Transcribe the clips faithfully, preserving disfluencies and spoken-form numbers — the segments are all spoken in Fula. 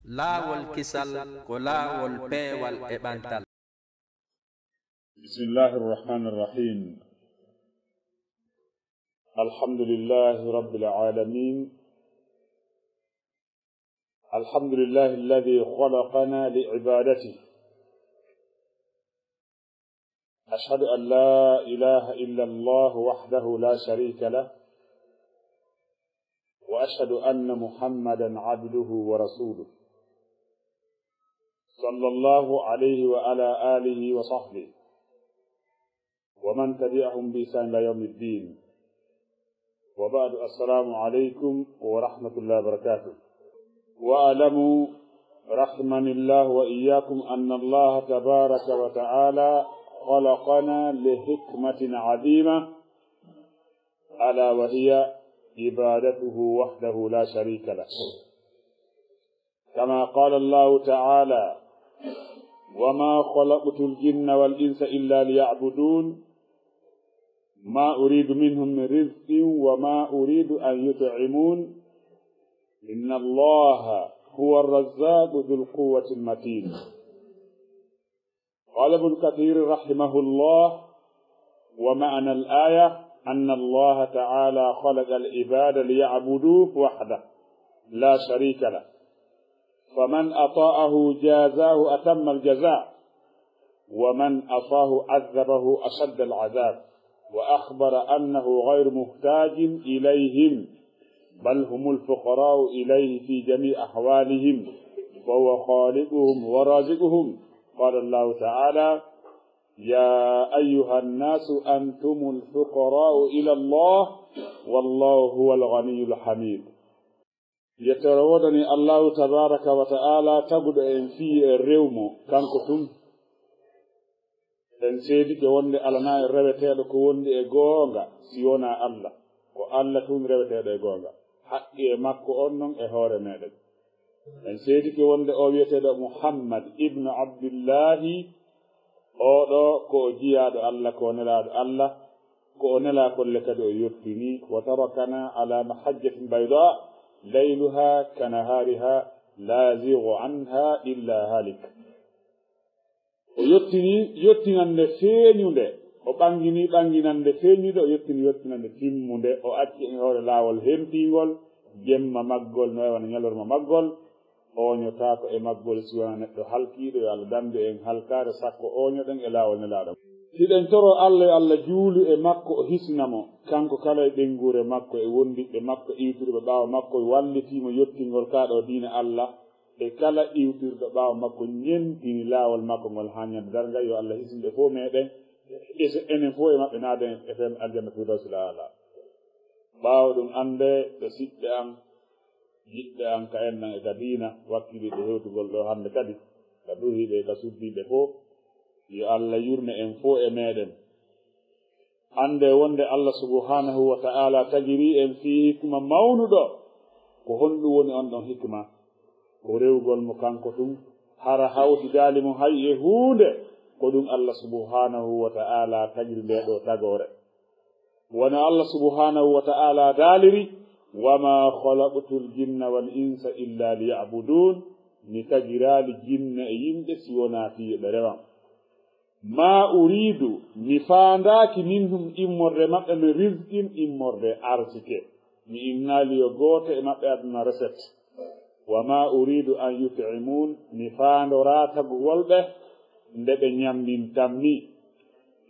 Laawol kisal ko laawol peewal e ɓantal. بسم الله الرحمن الرحيم. الحمد لله رب العالمين. الحمد لله الذي خلقنا لعبادته. أشهد أن لا إله إلا الله وحده لا شريك له، وأشهد أن محمدا عبده ورسوله، صلى الله عليه وعلى آله وصحبه ومن تبعهم بإحسان إلى يوم الدين. وبعد، السلام عليكم ورحمة الله وبركاته. واعلموا رحمني الله وإياكم أن الله تبارك وتعالى خلقنا لحكمة عظيمة، ألا وهي عبادته وحده لا شريك له. كما قال الله تعالى: وما خلقت الجن والإنس إلا ليعبدون، ما أريد منهم من رزق وما أريد أن يطعمون، إن الله هو الرزاق ذو القوة المتين. قال ابن كثير رحمه الله: ومعنى الآية أن الله تعالى خلق العباد ليعبدوه وحده لا شريك له، فمن أطاعه جازاه أتم الجزاء، ومن عصاه عذبه أشد العذاب، وأخبر أنه غير محتاج إليهم، بل هم الفقراء إليه في جميع أحوالهم، فهو خالقهم ورازقهم. قال الله تعالى: يا أيها الناس أنتم الفقراء إلى الله والله هو الغني الحميد. Yettoore woodani Allahu tabaaraka wa ta'ala, taguɗo en fii en rew mo, kanko tun. En seedike wonde alanaa en reweteeɗo ko wondi e goonga si wonaa Allah. Ko Allah tun reweteeɗo e goonga. Haqqi e makko on non e hoore meɗen. En seedike wonde o wi'eteeɗo Muhammad ibnu Abdillahi, oo ɗoo ko o jiyaaɗo Allah, ko o nelaaɗo Allah, ko o nelaa kolle kadi o yottinii. وتركنا على محجة بيضاء ليلها كنهارها لا يزيغ عنها إلا هالك. O yottini yottinande feeñunde, o ɓanngini ɓannginande feeñunde, o yottini yottinande timmunde, o acci en hoore laawol hempiingol, jemma maggol no e wano ñalorma maggol, ooñotaako e maggol si wonaa neɗɗo halkiiɗo, yo Allah danndu en halkaare, sakko ooñoɗen e laawol nelaaɗo. Hiɗen toroo Allah yo Allah juulu e makko, o hisina mo, kanko kala e ɓeynguure makko e wondiɓɓe makko iwtirɓe ɓaawo makko, wallitii mo yottingol kaa ɗoo diina Allah, e kala iwtirɗo ɓaawo makko ñentini laawol makko ngol haa ñande darnga, yo Allah hisin ɓe fof meɗen, e so enen fof e maɓɓe naaden e fen aljanna firdawsil aala. Ɓaawo ɗum, annde ɓe siɓɓe an, jiɗɓe an, ka enɗan e ka diina, wakkiliiɓe hewtugol ɗo hannde kadi, ka duhiiɓe e ka suddiiɓe fof, yo Allah yurme en fof e meɗen. Annde wonde Allah subhanahu wa ta'ala tagirii en fii hikma mawnuɗo. Ko honɗum woni on ɗon hikma? Ko rewgol mo kanko tun, hara hawtidaali mo hay e huunde. Ko ɗum Allah subhanahu wa ta'ala tagiri nde ɗo tagoore. Wano Allah subhanahu wa ta'ala daaliri: "Wa ma khalaqtul jinna wal insa illa liya'budun." Mi tagiraali jinne e yimɓe si wonaa fii yo ɓe rewan. "Ma uridu", mi faandaaki, "minhum", immorde maɓɓe, "min rizqin", immorde arsike. Mi innaali yo gooto e maɓɓe aduna recette. "Wa ma uridu an yut'imun", mi faandoraa tagugol ɓe nde ɓe ñammintammi.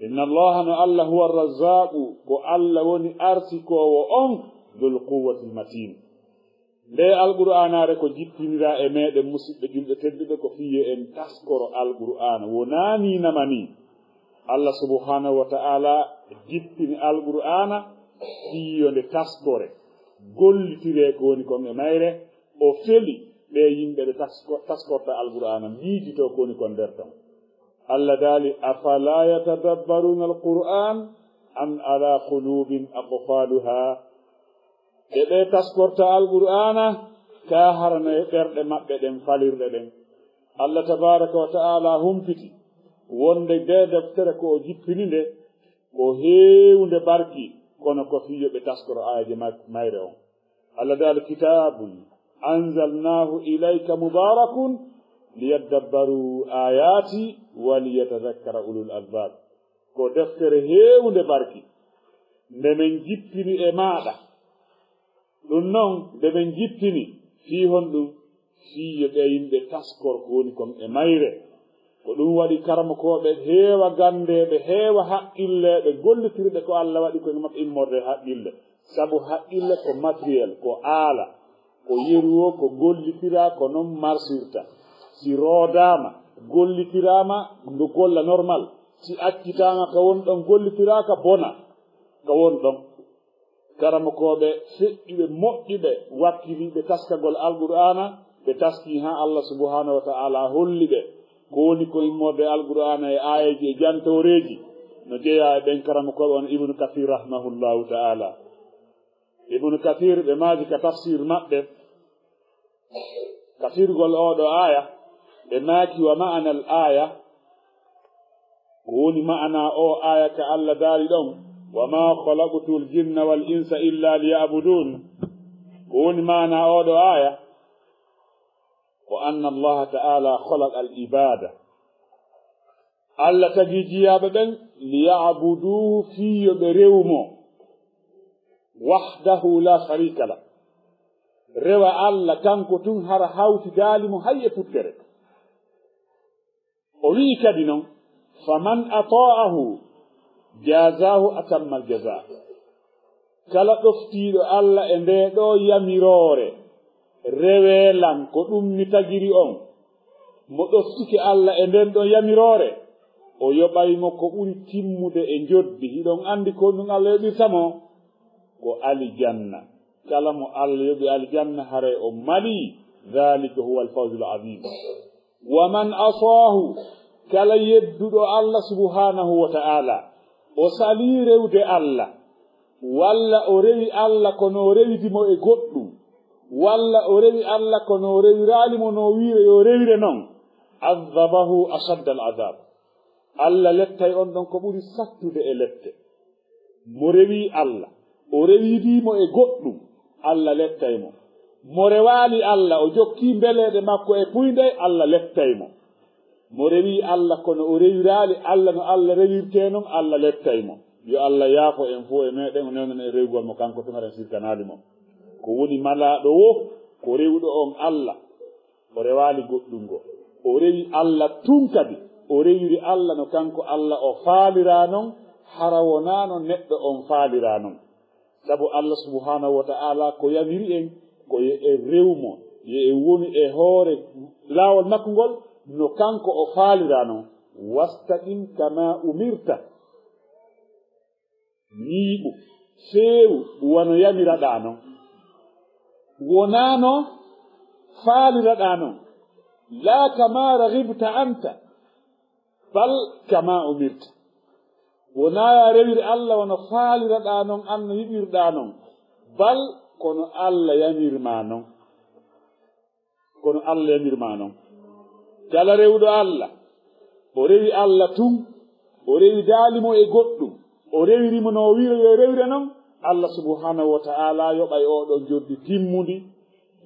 "Inna Allaha", no Allah, "huwa razzaqu", ko Allah woni arsikoowo on, "dhul quwwatil matin". Nde Alqur'aanaare ko jippiniraa e meɗen, musidɓe julɓe tedduɓe, ko fii yo en taskoro Alqur'aana. Wonaa nii nama nii. Allah subhanahu wa ta'ala jippini Alqur'aana fii yo nde taskore, gollitiree ko woni kon e mayre, o feli ɓe yimɓe ɓe tasko-, taskorta Alqur'aana, miijitoo ko woni kon nder ton. Allah daali: "Afala yatadabbaruna al-Qur'an am ala qulubin aqfaluha?" Ɓe ɓe taskorta Alqur'aana, kaa hara no e ɓerɗe maɓɓe ɗen falirɗe ɗen? Allah tabaaraka wa ta'ala humpiti wonde nde deftere ko o jippini nde, ko heewunde barki, kono ko fii yo ɓe taskoro aayeeje ma-, mayre on. Allah daali: "Kitabun أنزلناه إليك مبارك ليدبروا آياته وليتذكر أولو الألباب. Ko deftere heewnde barki, nde men jippini e maaɗa. Ɗum noon, nde men jippini, fii honɗum? Fii yo ɓe yimɓe taskor ko woni kon e mayre. Ko ɗum waɗi karamokooɓe heewa ganndeeɓe, heewa haqqilleeɓe, gollitirɓe ko Alla waɗi ko e maɓɓe immorde e haqqille. Sabu haqqille ko matériel, ko aala, ko yeru o, ko gollitiraa, ko noon marsirta. Si roodaama, gollitiraama, ndu golla normal. Si accitaama ka woni ɗon, gollitiraaka, bona ka woni ɗon. Karamokooɓe feƴƴuɓe, moƴƴuɓe, wakkiliiɓe taskagol Alqur'aana, ɓe taskii haa Allah subhaanahu wa ta'aala holli ɓe ko woni ko immorde Alqur'aana e aayeeji e jantooreeji, no jeyaa e ɓen karamokooɓe on Ibnu Kasiir rahimahullahu ta'aala. Ibnu Kasiir ɓe maaji ka tafsiir maɓɓe, ka firgol oo ɗoo aaya, ɓe maaki, "Wa ma'anal aaya," ko woni ma'anaa oo aaya ka Alla daali ɗon, "Wa maa khalaqtul jinna wal insa illa liya'budun." Ko woni ma'anaa oo ɗoo aaya? "Wa anna Allaha ta'ala khalaqal ibada." Alla tagi jiyaaɓe ɓen, "liya'buduhu," fii yo ɓe rewu mo, "wahdahu la sharika lah." Rewa Alla kanko tun, hara hawtidaali mo hay e futtere. O wi'i kadi non, "Faman ata'ahu jazahu atammal jaza." Kala ɗoftiiɗo Alla e ndee ɗoo yamiroore, "Rewee lan, ko ɗum mi tagiri on," mo ɗoftike Alla e nden ɗon yamiroore, o yoɓay mo ko ɓuri timmude e njoddi. Hiɗon anndi ko ɗum Alla yoɓirta mo? Ko alijanna. Kala mo Alla yoɓi alijanna, haray o malii. Dhalika huwa al-fawzul azim. "Wa man asaahu," kala yedduɗo Alla subhaanahu wa ta'ala, o salii rewde Alla, walla o rewi Alla kono o rewidi mo e goɗɗum, walla o rewi Alla kono o rewiraali mo no o wi'iri yo rewire non, "adhabahu ashadda al-adhab." Alla lettay on ɗon ko ɓuri sattude e lette. Mo rewi Alla, o rewidi mo e goɗɗum, Alla lettay mo. Mo rewaali Alla, o jokki mbeleeɗe makko e puynde, Alla lettay mo. Mo rewi Alla kono o rewiraali Alla no Alla rewirtee non, Alla lettay mo. Yo Alla yaafo en fof e meɗen, o newnan en rewgol mo kanko tun, hara en sirkanaali mo. Ko woni malaaɗo wo, ko rewuɗo on Alla. O rewaali goɗɗum goo. O rewi Alla tun kadi. O rewiri Alla no kanko Alla o faaliraa non, hara wonaa no neɗɗo on faaliraa non. Sabu Alla subhaanahu wa ta'ala ko yamiri en, ko yo en rew mo, yo en wonu e hoore laawol makko ngol, no kanko o faaliraa non. "Wastaqim kama umirta." Ñiiɓu, feewu, wano yamiraɗaa non. Wonaa no faaliraɗaa non. "Laa kama raghibta anta, bal kama umirta." Wonaa yo a rewir Alla wano faaliraɗaa non, an no yiɗirɗaa non. Bal, kono Alla yamir maa non. Kono Alla yamir maa non. Kala rewuɗo Alla, o rewi Alla tun, o rewidaali mo e goɗɗum, o rewiri mo no o wi'iri yo rewire non, Alla subhaanahu wa ta'ala yoɓay oo ɗoo njoddi timmundi.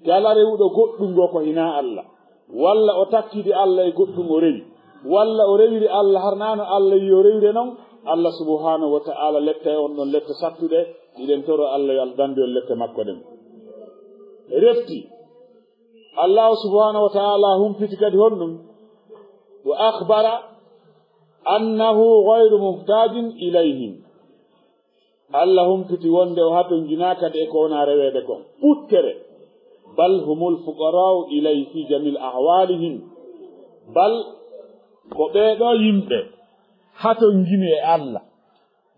Kala rewuɗo goɗɗum goo ko hinaa Alla, walla o takkidi Alla e goɗɗum o rewi, walla o rewiri Alla harnaano Alla yo rewire non, Alla subhaanahu wa ta'ala lettay on ɗon lette sattuɗe, hiɗen toro Alla yo Alla dandu en lette makko ɗen. Refti, Allahu subhaanahu wa ta'ala humpiti kadi honɗum? "Wa akhbara annahu ghayru muhtajin ilayhim." Alla humpiti wonde o hatonjinaa kadi e ko wona reweede kon. Ɓuttere. "Bal humul fuqara'u ilayhi fi jamil ahwalihim." Bal ko ɓee ɗoo yimɓe hatonjini e Alla.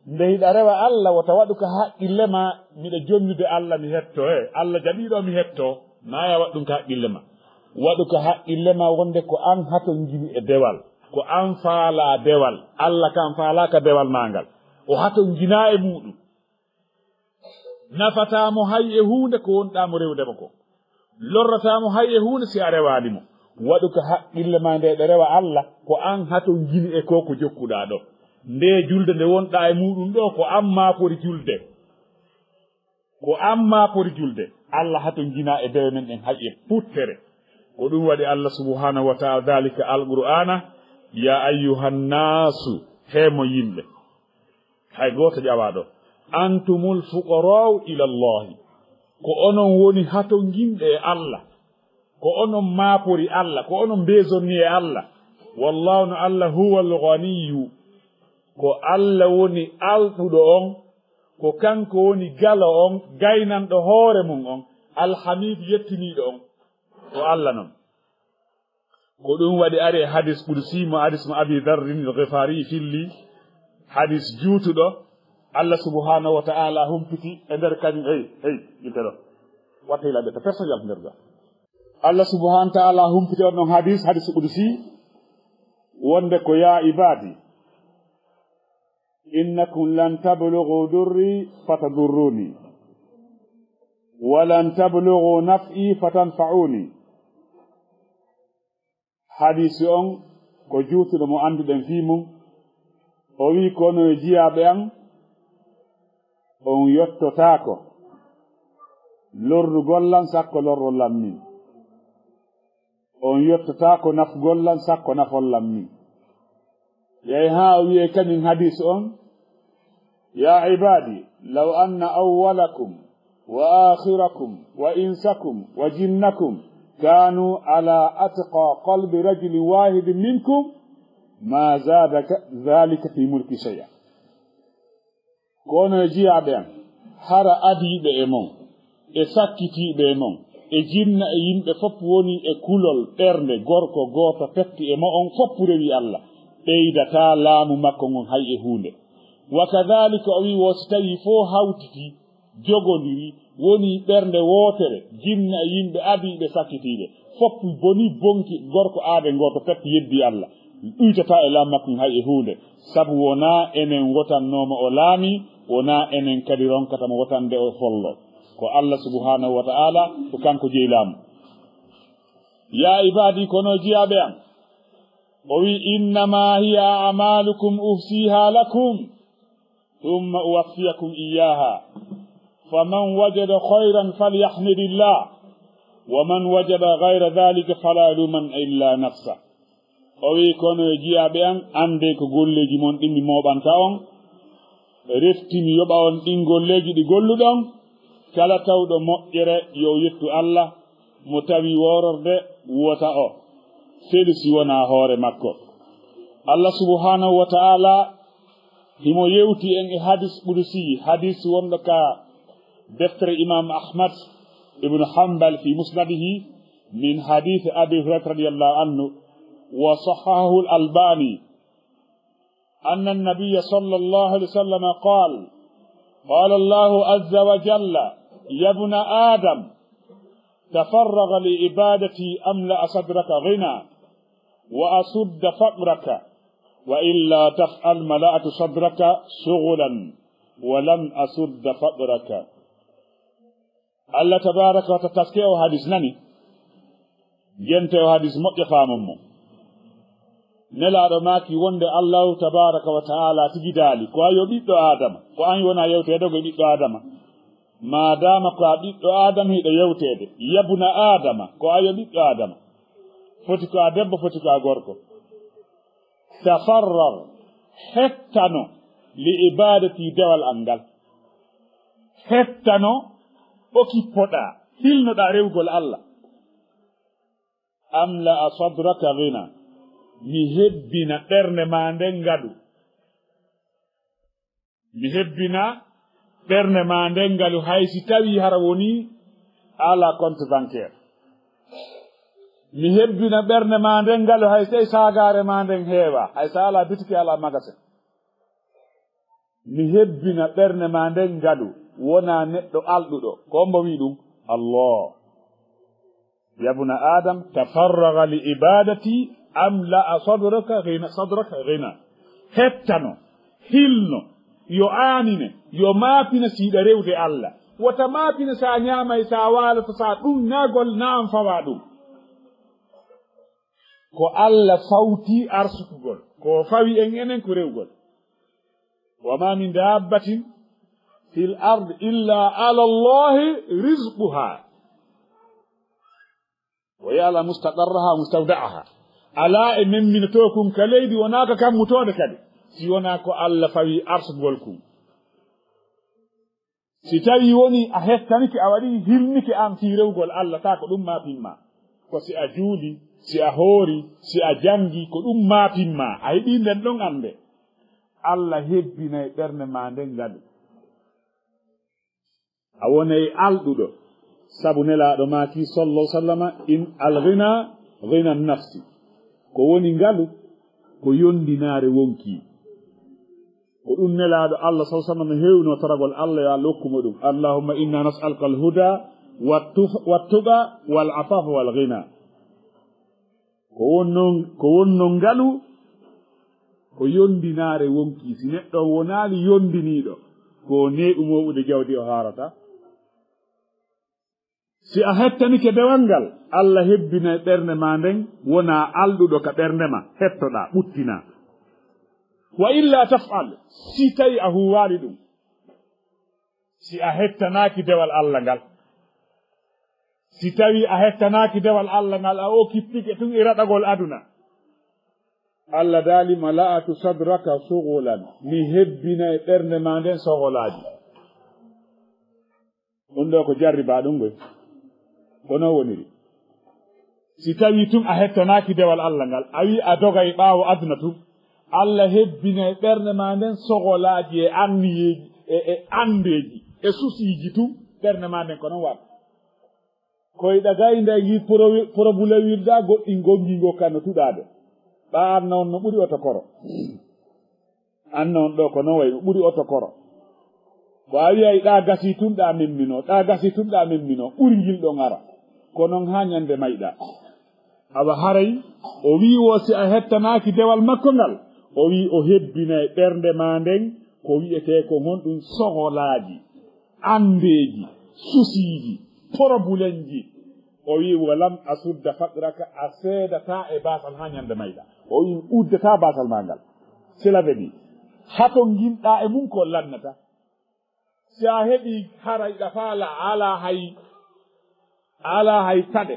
Nde hiɗa rewa Alla, wota waɗu ka haqqille maa, "Miɗa jonnude Alla, mi hettoo, e Alla jaɓii ɗoo, mi hettoo." Maa ya waɗ ɗum ka haqqille maa. Waɗu ka haqqille maa wonde ko an hatonjini e dewal, ko an faalaa dewal, Alla kan faalaaka dewal maa ngal. O hatonjinaa e muuɗum. Nafataa mo hay e huunde ko wonɗaa mo rewde mo ko. Lorrataa mo hay e huunde si a rewaali mo. Waɗu ka haqqille maa nde ɗo rewa Alla, ko an hatonjini e ko ko jokkuɗaa ɗo. Nde julde nde wonɗaa e muuɗum ɗo, ko an maa foti julde. Ko an maapori julde, Allah hatonjinaa e dewe men ɗen hay e puttere. Ko ɗum waɗi Allah subhanahu wa ta'ala daalika Alqur'aana, "Ya ayyuhan naasu, he mo yimɓe." Hay gooto ƴawaa ɗo. "Antumul fuqaraa'u ila Allahi." Ko onon woni hatonjinɓe e Allah. Ko onon maapori Allah, ko onon mbesonni e Allah. Wallahu, no Allah, huwal ghaniyyu. Ko Allah woni alɗuɗo on, ko kanko woni galo on, gaynanɗo hoore mum on, Alhamiidu, yettiniiɗo on. Ko Allah non. Ko ɗum waɗi ari e hadis qudsi mo, hadis mo Abi Dharrin al-Ghifari filli, hadis juutuɗo, Allah subhanahu wa ta'ala humpiti e nder kañum, hey, hey, yimɓe ɗo. Watta hilaɓe to personne yalta nder ga. Allah subhanahu wa ta'ala humpiti on ɗon hadis, hadis qudsi, wonde ko, "Ya ibadi, innakum lan tablughu durri fatadurruni, wa lan tablughu naf'i fatanfa'uni." Hadisi on ko juutuɗo mo annduɗen fii mum. O wi'i, "Kono e jiyaaɓe an, on yottotaako lorrugol lan sakko lorrol lan min. On yottotaako nafgol lan sakko nafol lan min." Yahi haa o wi'e kañum hadis on, "Ya ibadi, law anna awwalakum wa akhirakum wa insakum wa jinnakum kanu ala atqa qalbi rajulin wahidin minkum, ma zada ka-, dhalika fi mulki shay'a." Kono e jiyaaɓe an, hara adiiɓe e mon, e sakkitiiɓe e mon, e jinna e yimɓe fof woni e kulol ɓernde gorko gooto petti e mo'on fof rewi Allah, ɓeydataa laamu makko ngon hay e huunde. Wa kadhalika, o wi'i, wo si tawii fof hawtitii, jogondiri, woni ɓernde wootere, jinna e yimɓe adiiɓe sakkitiiɓe, fof boni bonki gorko aade ngooto petti yeddi Allah, ɗuytataa e laamu makko ngon hay e huunde, sabu wonaa enen wotannooma o laami, wonaa enen kadi ronkata mo wotande o follo. Ko Allah subhanahu wa ta'ala, ko kanko jeyi laamu. Ya ibadi, kono jiyaaɓe am, o wi, "Innama hiya a'malukum uhsiha lakum, thumma uwaffiyakum iyyaha. Faman wajada khayran falyahmidillah, wa man wajada ghayra dhalika fala yalumanna illa nafsa." O wi, "Kono e jiyaaɓe an, anndee ko golleeji mon ɗin mi mooɓanta on, refti mi yoɓa on ɗin golleeji ɗi golluɗon. Kala tawɗo moƴƴere yo o yettu Allah, mo tawi wororde wota o felu si wonaa hoore makko." Allah subhanahu wa ta'ala himo yewti en e hadis qudusi, hadis wonɗo ka deftere Imam Ahmad ibn Hanbal fi musnadihi, min hadith Abi Hurairah radiyallahu anhu, wa sahahahu al-Albani, anna an-nabiyya sallallahu alayhi wa sallam qala, qala Allahu azza wa jalla, "Ya ibna Adam, tafarragh li ibadati, amla sadraka ghina, wa asudda faqraka, wa illa taf'al mala'tu sadraka shughlan, wa lam asudda faqraka." Allah tabaraka wa ta'ala taske o hadis nani. Gente o hadis moƴƴo faamon mo. Nelaaɗo maaki wonde Allahu tabaraka wa ta'ala tigi daali, "Ko a yo ɓiɗɗo Adama, ko an wona yewteede ko ɓiɗɗo Adama. Maadaama ko a ɓiɗɗo Adama hiɗo yewteede, yabuna Adama, ko a yo ɓiɗɗo Adama. Foti ko a debbo, foti ko a gorko. Tafarragh, hettano, li ibadati, dewal an ngal. Hettano, okippoɗaa, hilnoɗaa rewgol Allah. Amla sadraka ghina, mi hebbina ɓernde maa nden ngalu. Mi hebbina ɓernde maa nden ngalu, hay si tawii hara wonii a alaa compte bancaire. Mi hebbina ɓernde maa nden ngalu, hay si tawii saagaare maa nden heewaa, hay si a alaa bitiki, a alaa magasin. Mi hebbina ɓernde maa nden ngalu, wonaa neɗɗo alɗuɗo." Ko hombo wi'i ɗum? Allah. "Yabna Adam, tafarragh li ibadati, amla sadraka ghina, sadraka ghina." Hettano, hilno, yo aanine, yo maapine si hiɗa rewde Allah. Wota maapine sa ñaamay, sa waaloto, sa ɗum na gol na an fawaa ɗum. Ko Allah fawti arsukugol, ko fawi en enen ko rewgol. "Wa ma min dabbatin في الأرض إلا على الله رزقها ويعلم مستقرها ومستودعها. Alaa e memminotoo kun ka leydi, wonaa ka kammutoode kadi, si wonaa ko Alla fawi arsugol kun. Si tawii wonii a hettanike, a waɗii hilnike an fii rewugol Alla, taa ko ɗum maa pimmaa. Ko si a juuli, si a hoori, si a janngi, ko ɗum maa pimmaa. A heɓii nden ɗon annde. Alla hebbinay ɓernde maa nden ngalu. A wonay alɗuɗo. Sabu Nelaaɗo maaki, sallallahu alaihi wasallama, in al-ghina ghina nafsi. Ko woni ngalu, ko yondinaare wonkii. Ko ɗum Nelaaɗo Allah, sallallahu alaihi wasallam, heewno toragol Allah, yo Allah hokku mo ɗum. Allahumma inna nas'aluka al-huda wat-tuf-, wat-tuqa wal-afafa wal-ghina. Ko wonno, ko wonno ngalu, ko yondinaare wonkii. Si neɗɗo wonaali yondiniiɗo, ko neeɓu mooɓude jawdi o haarata. Si a hettanike dewal ngal, Allah hebbinay ɓernde ma nden, wona alɗuɗo ka ɓernde ma, hettoɗaa, ɓuttinaa. Wa illa taf'al, si tawi a huuwaali ɗum, si a hettanaaki dewal Allah ngal, si tawi a hettanaaki dewal Allah ngal, a okippike tun e raɗagol aduna. Allah daali, mala'atu sadraka sugulan, mi hebbinay ɓernde ma nden sogolaaji. Ɗum ɗo ko jarribaa ɗum ngoy. Ko non woniri. Si tawii tun a hettanaaki dewal Allah ngal, a wii a dogay ɓaawo aduna tun, Allah hebbinay ɓernde ma nden sogolaaji e anniyeeji, e, e andeeji, e susiiji tun, ɓernde ma nden ko non waɗa. Koy ɗa gayda ngi poro-, porobulewirda goɗɗi ngongi ngo kano tuɗaade. Ɓa anna on no ɓuri oto koro. Anna on ɗo ko non wayi, ɓuri oto koro. Ko a wiyay ɗa gasi tun ɗa memmino, ɗa gasi tun ɗa memmino, ɓuri ngil ɗon ara. Ko non haa ñande mayɗa. Awa haray, o wii wo si a hettanaaki dewal makko ngal, o wii o hebbinay ɓernde ma nden, ko wi'etee ko honɗum sogolaaji, andeeji, susiiji, porobulenji. O wii, "Wa lam asudda faqraka", a seedataa e baasal haa ñande mayɗa. O wii, "Mi uddataa baasal ma ngal." Cela veut dire, hato nginɗa e mum ko lannata. Si a heɓi haray ɗa faala, a alaa hay, a alaa hay paɗe.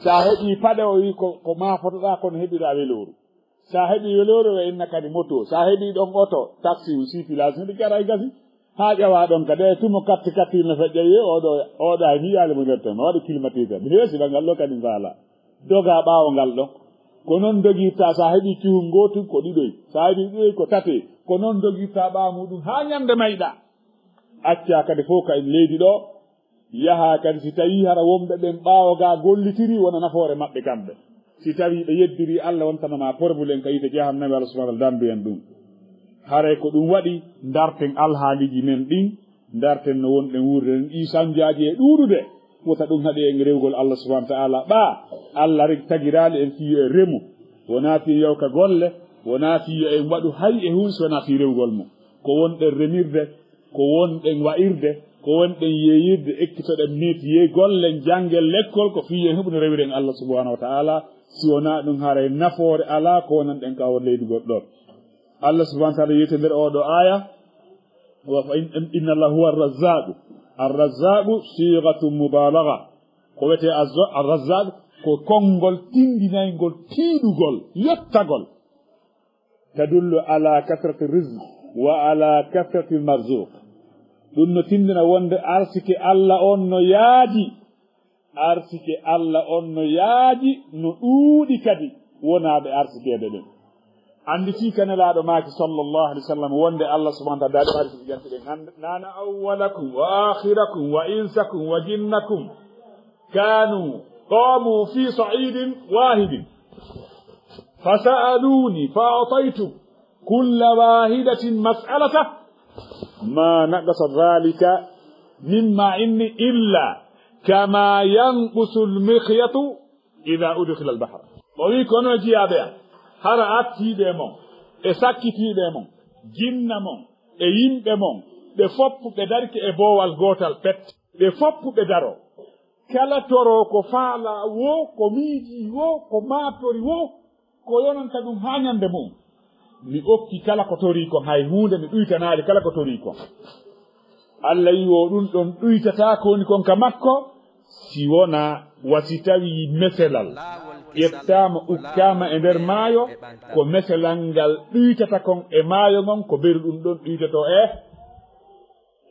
Si a heɓi paɗe, o wii, ko, ko maafotoɗaa, kono heɓiɗaa welooru. Si a heɓi welooru, o inna kadi moto. Si a heɓi ɗon oto, taxi, circulation, ɗi garay gasi. Haa ƴawa ɗon kadi, e tumo katti katti no feƴƴa, wi'e, "Oɗo, oɗo hay mi yiyaali mo nder ton, no waɗi climatiseur." Mi heesi ba ngal ɗo kadi faala. Doga ɓaawo ngal ɗon. Ko non dogirta, si a heɓi cuhun gootun ko ɗiɗoy. Si a heɓi ɗiɗoy ko tatey. Ko non dogirta ɓaawo muɗum haa ñande mayɗa. Accaa kadi fof ka leydi ɗo, yahaa kadi si tawii hara wonɓe ɓen ɓaawo gaa gollitirii wona nafoore maɓɓe kamɓe. Si tawii ɓe yeddirii Allah wontana ma porbulen ka yiite jahannama, Allah subhanahu wa ta'ala dandu en ɗum. Haray ko ɗum waɗi, ndarten alhaaliiji men ɗin, ndarten no wonɗen wuurde ɗin, ɗii sanjaaji e ɗuuɗude, wota ɗum haɗe en rewgol Allah subhanahu wa ta'ala. Ɓaa, Allah rek tagiraali en fii yo en remu, wonaa fii yawka golle, wonaa fii yo en waɗu hay e huunde si wonaa fii rewgol mo. Ko wonɗen remirde, ko wonɗen wa'irde, ko wonɗen yeeyirde, ekkitoɗen métier, gollen, janngen lekkol, ko fii en heɓude rewiren Allah subhanahu wa ta'ala. Si wonaa ɗum, haray nafoore alaa ko wonanɗen ka hoore leydi goɗɗo. Allah subhanahu wa ta'ala yeeti nder oo ɗoo aaya, wa fa in-, inna Allah huwa ar-razzaqu. Ar-razzaqu sighatu mubalagha. Ko wiyetee azza-, ar-razzaq ko konngol tinndinayngol tiiɗugol, yettagol. Tadullu ala kathrati rizq wa ala kathrati marzuq. Ɗum no tinndina wonde arsike Allah on no yaaji. Arsike Allah on no yaaji, no ɗuuɗi kadi wonaaɓe arsikeede ɓen. Anditii ka Nelaaɗo maaki sallallahu alaihi wasallam wonde Allah subhanahu wa ta'ala daɗi arsike janti ɗen hannde. Nana awwalakum wa akhirakum wa insakum wa jinnakum kanu qamu fi sa'idin wahidin. فسألوني فأعطيت كل واحدة مسألته ما نقص ذلك مما عندي إلا كما ينقص المخيط إذا أدخل البحر. O wii, kono jiyaaɓe am, hara artiiɓe mon, e sakkitiiɓe mon, jinna mon, e yimɓe mon, ɓe foppu ɓe darike e boowal gootal pet, ɓe foppu ɓe daroo. Kala toroo ko faalaa woo, ko miijii woo, ko maatori woo, ko yonanta ɗum haa ñande mum. Mi okki kala ko torii kon, hay huunde mi ɗuytanaali kala ko torii kon. Allah wi'i wo ɗum ɗon ɗuytataa ko woni kon ka makko, si wonaa wa si tawii meselal ƴettaama, ukkaama e nder maayo, ko meselal ngal ɗuytata kon e maayo ngon, ko beru ɗum ɗon ɗuytotoo e,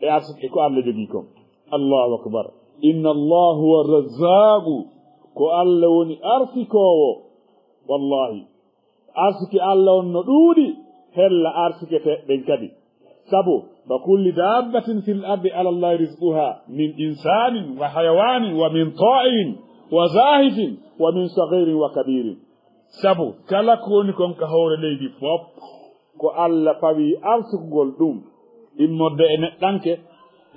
e arsike ko Allah jogii kon. Allahu akbar. Inna Allah huwa razzaqu, ko Allah woni arsikoowo. Wallahi. Arsike Allah on no ɗuuɗi, hella arsike teɗɗen kadi. Sabu, fa kulli dabbatin fil ardi ala Allahi rizquha, min insanin wa hayawanin wa min ta'irin wa zahifin wa min saghirin wa kabirin. Sabu, kala ko woni kon ka hoore leydi fof, ko Allah fawi arsukugol ɗum, immorde e neɗɗanke,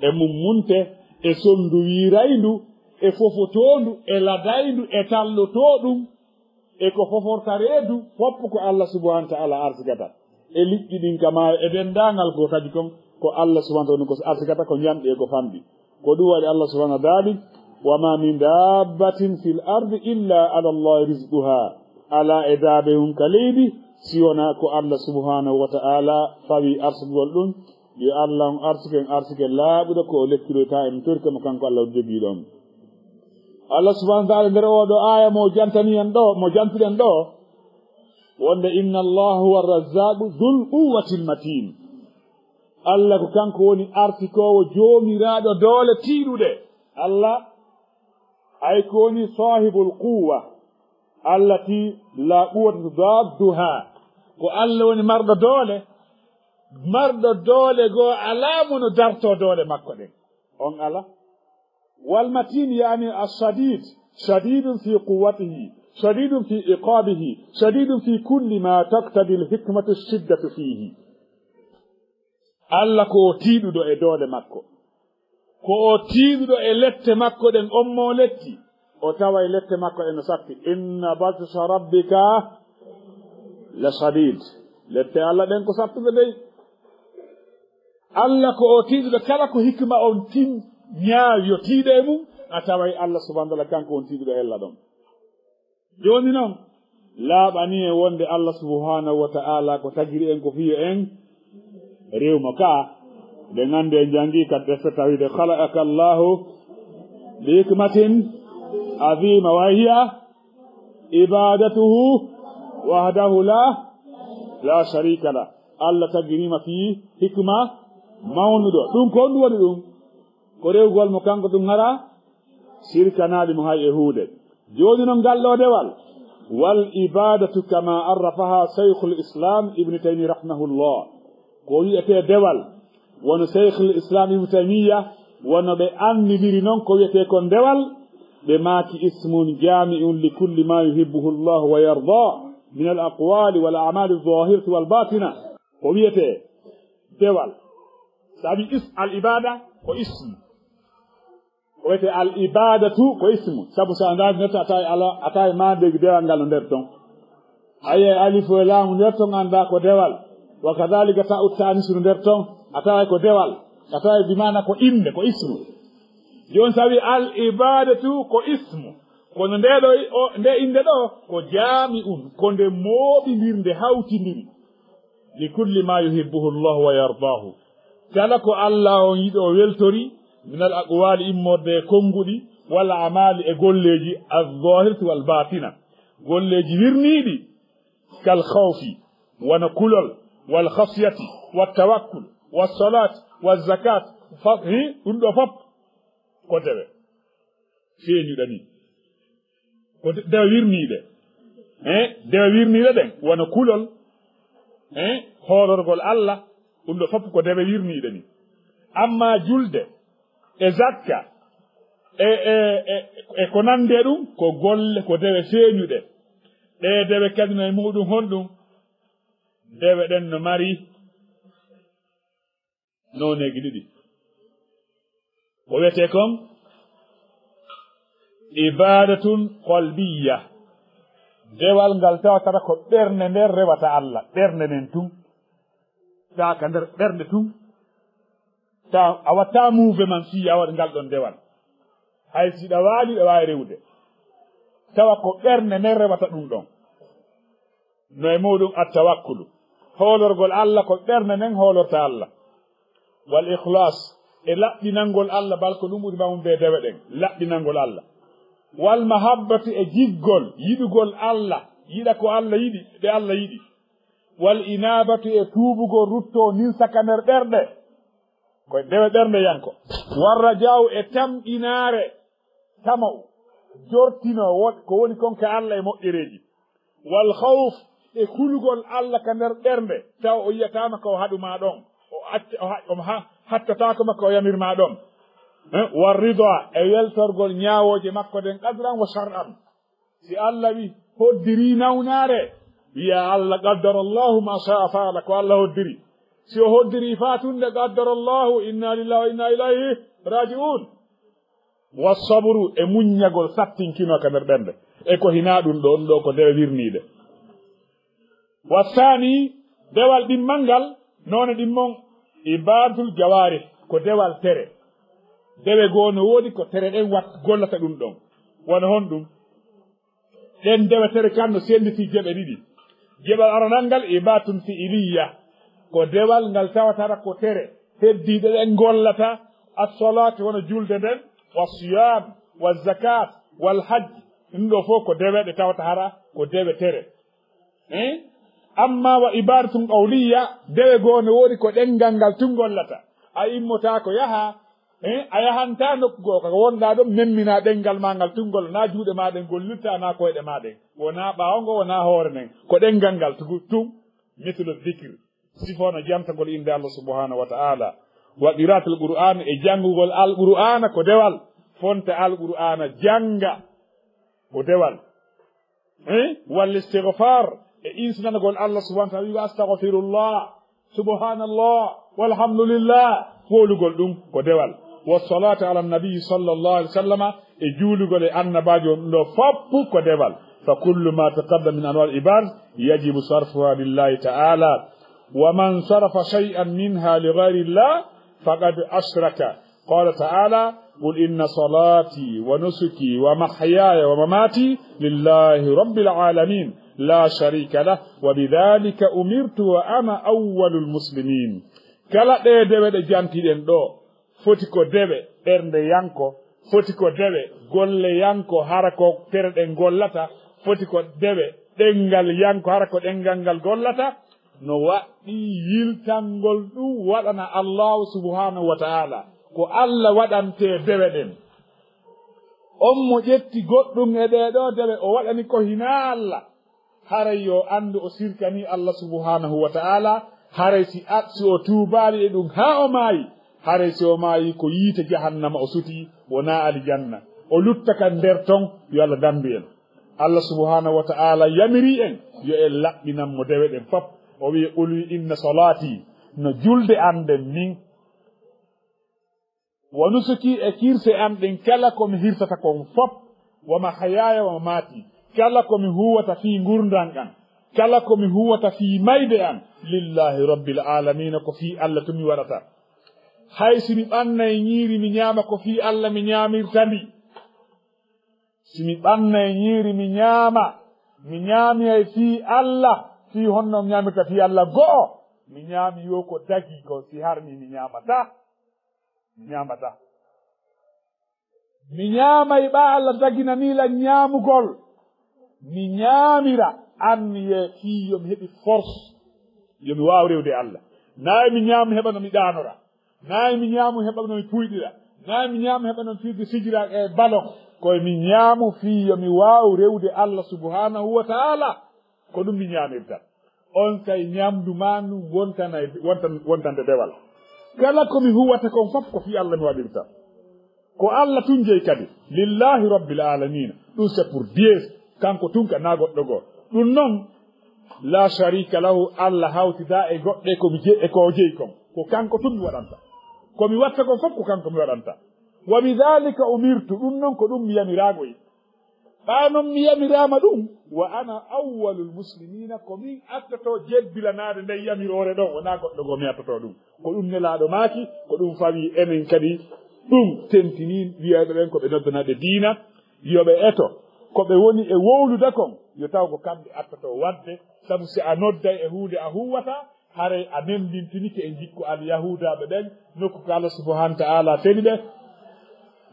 e mummunte, e sonndu wiirayndu, e fofotoondu, e ladayndu, e tallotooɗum, e ko foforta reedu, fof ko Allah subhanahu wa ta'ala arsigata. E liƴƴi ɗin ka maayo, e denndaangal ko taji kon, ko Allah subhanahu wa ta'ala ko arsigata, ko njamɗi e ko famɗi. Ko ɗum waɗi Allah subhanahu wa ta'ala daali, "Wa ma min dabbatin fil ardi illa ala Allahi rizquha." Alaa e daabe hun ka leydi, si wonaa ko Allah subhanahu wa ta'ala fawi arsugol ɗum. Yo Allah on arsike en arsike laaɓuɗo ko o lekkiroyta en torike mo kanko Allah o jogiiɗo on. Allah subhanahu wa ta'ala nder oo ɗoo aaya mo jantani en ɗoo, mo jantuɗen ɗoo, wonde, "Inna Allah huwa razzaqu dhul quwwatil matin." Allah ko kanko woni arsikoowo joomiraaɗo doole tiiɗuɗe. Allah ay ko woni sahibul quwwa. Allati la quwwata tudadduha. Ko Allah woni marɗo doole, marɗo doole goo alaa mo no dartoo doole makko ɗen. On alaa. Wal matin, yani ash-shadid, shadidun fi quwwatihi, shadidun fi iqabihi, shadidun fi kulli ma taqtadi al-hikmatu ash-shiddatu fihi. Allah ko o tiiɗuɗo e doole makko. Ko o tiiɗuɗo e lette makko ɗen, on mo letti, o taway lette makko ɗen no satti. Inna batsha rabbika la shadid. Lette Allah ɗen ko sattuɗe dey. Allah ko o tiiɗuɗo, kala ko hikma on tin ñaawi yo tiiɗe e mum, a taway Allah subhanahu wa ta'ala kanko on tiiɗuɗo hella ɗon. Jooni non, laaɓani en wonde Allah subhanahu wa ta'ala ko tagiri en ko fiyo en rew mo ka. Nde ngannde en janngi ka defte tawhid, "Khalaqaka Allahu li hikmatin azima wa hiya ibadatuhu wahdahu la, la sharika la." Allah tagirima fi hikma mawnuɗo. Ɗum ko honɗum woni ɗum? Ko rewgol mo kanko ɗum hara sirkanaali mo hay e huunde. Jooni non ngal ɗoo dewal, wal ibadatu kama arrafaha Shaykhul Islam Ibn Taymiyyah rahimahullah. Ko wi'etee dewal, wono Shaykhul Islam Ibn Taymiyyah, wono ɓe anndidiri non ko wi'etee kon dewal, ɓe maaki ismun jami'un li kulli ma yuhibbuhu Allah wa yarda min al aqwali wal a'mali adh-dhahirati wal batina. Ko wi'etee dewal. Sabi is-, al ibada ko ismu. Ko wiyetee al ibadatu ko ismu. Sabu so a ndaarnirta, a tawa ala, a tawa maandeeji dewal ngal no nder ton. A yi'ay alif e laamu nder ton, anndaa ko dewal. Wa kadhalika ta'u ta'anis no nder ton, a taway ko dewal. A taway bi maana ko innde, ko ismu. Jooni sabi al ibadatu ko ismu. Kono ndee ɗoo i-, o, nde innde ɗoo ko jaami'un, ko nde mooɓindirnde, hawtindiri. Li kulli ma yuhibbuhu Allah wa yardaahu. Kala ko Allah on yiɗi o weltori, min al aqwali immorde e konnguɗi, wal a'mali e golleeji, az-zahirati wal batina. Golleeji wirniiɗi, kal khawfi, wano kulol, wal khashyati, wat tawakkul, was salati, waz zakat, fa-, hi, ɗum ɗoo fof ko dewe. Feeñuɗe ni. Ko de-, dewe wirniiɗe. Eh, dewe wirniiɗe ɗen, wano kulol, eh, hoolorgol Allah, ɗum ɗoo fof ko dewe wirniiɗe ni. Amma julde, e zakka, e, e, e, e ko nandi e ɗum, ko golle, ko dewe feeñuɗe. Ɗee dewe kadi no e muɗum honɗum? Dewe ɗen no mari nooneeji ɗiɗi. Ko wiyetee kon ibadatun qalbiyya. Dewal ngal tawata ko ɓernde nden rewata Allah, ɓernde nden tun. Taa ka nder ɓernde tun. Taa a watta mouvement fii a waɗa ngal ɗon dewal. Hay si ɗa waali, ɗa waawi rewude. Tawa ko ɓernde nden rewata ɗum ɗon. No e muɗum at-tawakkulu. Hoolorgol Allah ko ɓernde nden hoolorta Allah. Wal ikhlas. E laɓɓinangol Allah, bal ko ɗum ɓuri mawnude e dewe ɗen, laɓɓinangol Allah. Wal mahabbati, e jiggol, yiɗugol Allah, yiɗa ko Allah yiɗi, ɓe Allah yiɗi. Wal inabatu, e tuubugol, ruttoo, ninsa ka nder ɓerɗe, ko dewe ɓernde yanko. War raja'u, e tamƴinaare, tama'u, jortinoo won ko woni kon ka Allah e moƴƴereeji. Wal khawf, e kulugol Allah ka nder ɓernde, taw o yiyataama ka o haɗu maa ɗon, o acca, o ha-, o ha-, hattataako ma ka o yamir maa ɗon. Eh, war rida, e weltorgol ñaawooje makko ɗen, qadran wa shar'an. Si Allah wi hoddiri nawnaare, wiya Allah, qaddara Allahu ma sha'a fa'ala, ko Allah hoddiri. Si o hoddiri fatunde, qaddara Allahu, inna lillahi wa inna ilayhi raji'un. Wa sabru, e muññagol sattinkinoo ka nder ɓernde. E ko hinaa ɗum ɗo, ɗum ɗo ko dewe wirniiɗe. Wa saani, dewal ɗimmal ngal, noone ɗimmon, ibadatul jawarih, ko dewal tere. Dewe goo no woodi ko tere ɗen wat-, gollata ɗum ɗon. Wano honɗum? Ɗen dewe tere kan no senditii geɓe ɗiɗi. Geɓal aranal ngal ibadatun fi'iliya, ko dewal ngal tawata hara ko tere. Heddiiɗe ɗen gollata, as-salaat, wano julde nden, wa siyam, wa zakat, wal hajj. Ɗum ɗo fof ko dewe ɗe tawata hara ko dewe tere. Eh? Amma wa ibadatun qawliya, dewe goo no woodi ko ɗenngal ngal tun gollata. A immotaako yaha, eh? A yahantaa nokku goo, ko wonɗaa ɗon, memminaa ɗenngal maa ngal tun golla, naa juuɗe maa ɗen gollirta, naa koyɗe maa ɗen. Wonaa ɓaawo ngo, wonaa hoore nden. Ko ɗenngal ngal tugu-, tun, mithlu dhikr. Sifo no jantagol innde Allah subhanahu wa ta'ala. Wa qira'atul Qur'an, e janngugol Al-Qur'aana ko dewal. Fonta Al-Qur'aana jannga ko dewal. Eh? Wal istighfar, e insinanagol Allah subhanahu wa ta'ala, wi'ugo astaghfirullah, subhanallah, walhamdulillah, hoolugol ɗum ko dewal. Wa salatu ala nabi sallallahu alaihi wasallama, e juulugol e annabaajo on ɗo fop ko dewal. Fa kullu ma taqaddama min anwa'il ibad yajibu sarfuha lillahi ta'ala. Wa man sarafa shay'an minha li ghayri llah faqad ashraka. Qala ta'ala, qul inna salati wa nusuki wa mahyaya wa mamati lillahi rabbil alamin la sharika lah wa bidhalika umirtu wa ana awwalul muslimin. Kala ɗee dewe ɗe jantiɗen ɗo, foti ko dewe ɓernde yanko, foti ko dewe golle yanko, hara ko tere ɗen gollata, foti ko dewe ɗenngal yanko, hara ko ɗenngal ngal gollata, no waɗɗii yiltangol ɗum waɗana Allahu subhanahu wa ta'ala. Ko Allah waɗantee dewe ɗen. On mo ƴetti goɗɗum e ɗee ɗoo dewe, o waɗani ko hinaa Allah, haray yo anndu o sirkanii Allah subhanahu wa ta'ala, haray si a-, si o tuubaali e ɗum haa o maayi, haray si o maayi ko yiite jahannama o sutii, wonaa alijanna. O lutta ka nder ton, yo Allah danndu en. Allah subhanahu wa ta'ala yamirii en yo en laɓɓinan mo dewe ɗen fop. O wi'i, "Qul inna salati", no julde an nden min, "wa nusuki", e kirse an ɗen kala ko mi hirsata kon fop, "wa mahyaya wa mamati", kala ko mi huwata fii ngurndan an, kala ko mi huwata fii mayde an, "lillahi rabbil alamina", ko fii Allah tun mi waɗata. Hay si mi ɓannay ñiiri mi ñaama, ko fii Allah mi ñaamirta ndi. Si mi ɓannay ñiiri mi ñaama, mi ñaamiyay fii Allah, fii honno mi ñaamirta fii Allah go'o, mi ñaami yo ko dagi ko, si harmi mi ñaamataa. Mi ñaamataa. Mi ñaamay ɓaa Allah daginanii lan ñaamugol. Mi ñaamira anniyee fii yo mi heɓi force, yo mi waaw rewde Allah. Naa mi ñaamu heɓa no mi ɗaanora. Naa mi ñaamu heɓa no mi puyɗira. Naa mi ñaamu heɓa no mi fiyde sijira e balon. Koye mi ñaamu fii yo mi waaw rewde Allah subhanahu wa ta'ala. Ko ɗum mi ñaamirta. On say ñamdu maa ndun wontanay, wontan-, wontande dewal. Kala ko mi huwata kon fof ko fii Allah mi waɗirta. Ko Allah tun jeyi kadi. Lillahi rabbil alamina. Ɗum c'est pour Dieu. Kanko tun ka naa goɗɗo goo. Ɗum non, la sharika lahu, Allah hawtidaa e goɗɗe ko mi je-, e ko jeyi kon. Ko kanko tun mi waɗanta. Ko mi watta kon fof ko kanko mi waɗanta. Wa bidhalika umirtu, ɗum non ko ɗum mi yamiraama. Ɓaa non mi yamiraama ɗum, wa ana awwalul muslimina, ko min attoto jebbilanaade nden yamiroore ɗon, wonaa goɗɗo goo mi attoto ɗum. Ko ɗum Nelaaɗo maaki, ko ɗum fawii enen kadi. Ɗum tentinii wiyayɓe ɓen ko ɓe noddanaaɓe diina, yo ɓe eto ko ɓe woni e wowlude kon, yo taw ko kamɓe attoto waɗde, sabu si a nodday e huunde a huuwataa, Haray a nembintinike e jikku al-Yahuudaaɓe ɓen, nokku ko Allah subhaanahu wa ta'aala feni ɓe.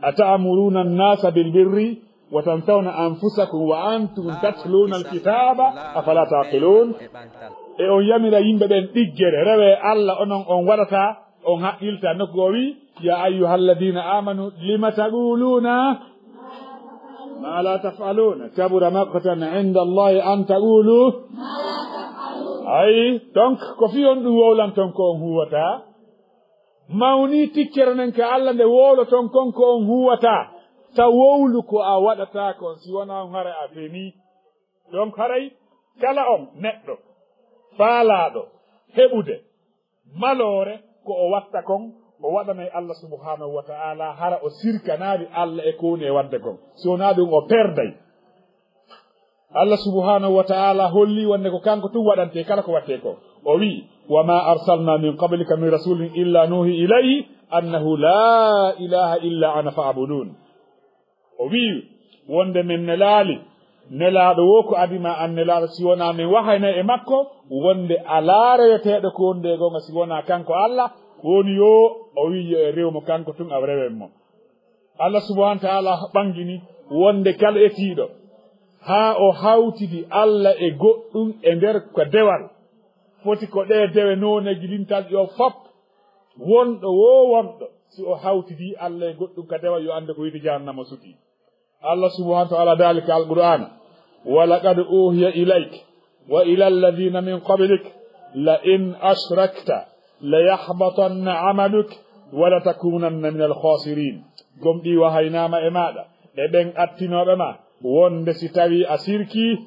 "Ata'muruna an-nasa bil birri wa tansawna anfusakum wa antum tatluna al-kitaba, afala taqilun?" E on yamira yimɓe ɓen ɗiggere, rewe Allah, onon on waɗata, on haqqilta. Nokku o wi, "Ya ayyuhalladhina amanu lima taquluna ma la taf'aluna, kabura maqtan inda Allahi an taqulu." Ay, donc, ko fii on ɗum wowlanton ko on huwata. Mawni tikkere nden ka Allah nde wowloton kon ko on huwata. Ta wowlu ko a waɗata kon, si wona on hara a feni. Donc, haray kala on neɗɗo faalaaɗo heɓude maloore ko o watta kon, o waɗanay Allah subhaanahu wa ta'aala, hara o sirkanaali Allah e ko woni e waɗde kon. Si wonaa ɗum, o perday. Allah subhaanahu wa ta'aala holli wonde ko kanko tun waɗante kala ko watte ko. O wi, "Wa ma arsalna min qablika min rasulin illa nuhi ilayhi annahu la ilaha illa ana fa'budun." O wi'i wonde min nelaali nelaaɗo wo ko adi ma an nelaaɗo, si wonaa min wahaynay e makko wonde alaa reweteeɗo ko wonde e goonga si wonaa kanko Allah, ko woni yo o wi'i yo e rew mo kanko tun a rewen mo. Allah subhanahu wa ta'ala ɓangini wonde kala etiiɗo haa o hawtidi Allah e goɗɗum e nder ko dewal, foti ko ɗee dewe nooneeji lintal ɗi o fop, wonɗo wo wonɗo, si o hawtidi Allah e goɗɗum ka dewal, yo annde ko yiite jahannama suti. Allah subhanahu wa ta'ala daali ka Alqur'aana, "Wa laqad uhiya ilayka wa ila alladhina min qablik la in ashrakta la yahbatanna amaluk wa la takunanna min al-khasirin." Gomɗii wahaynaama e maaɗa, e ɓen attinooɓe ma, wonde si tawii a sirkii,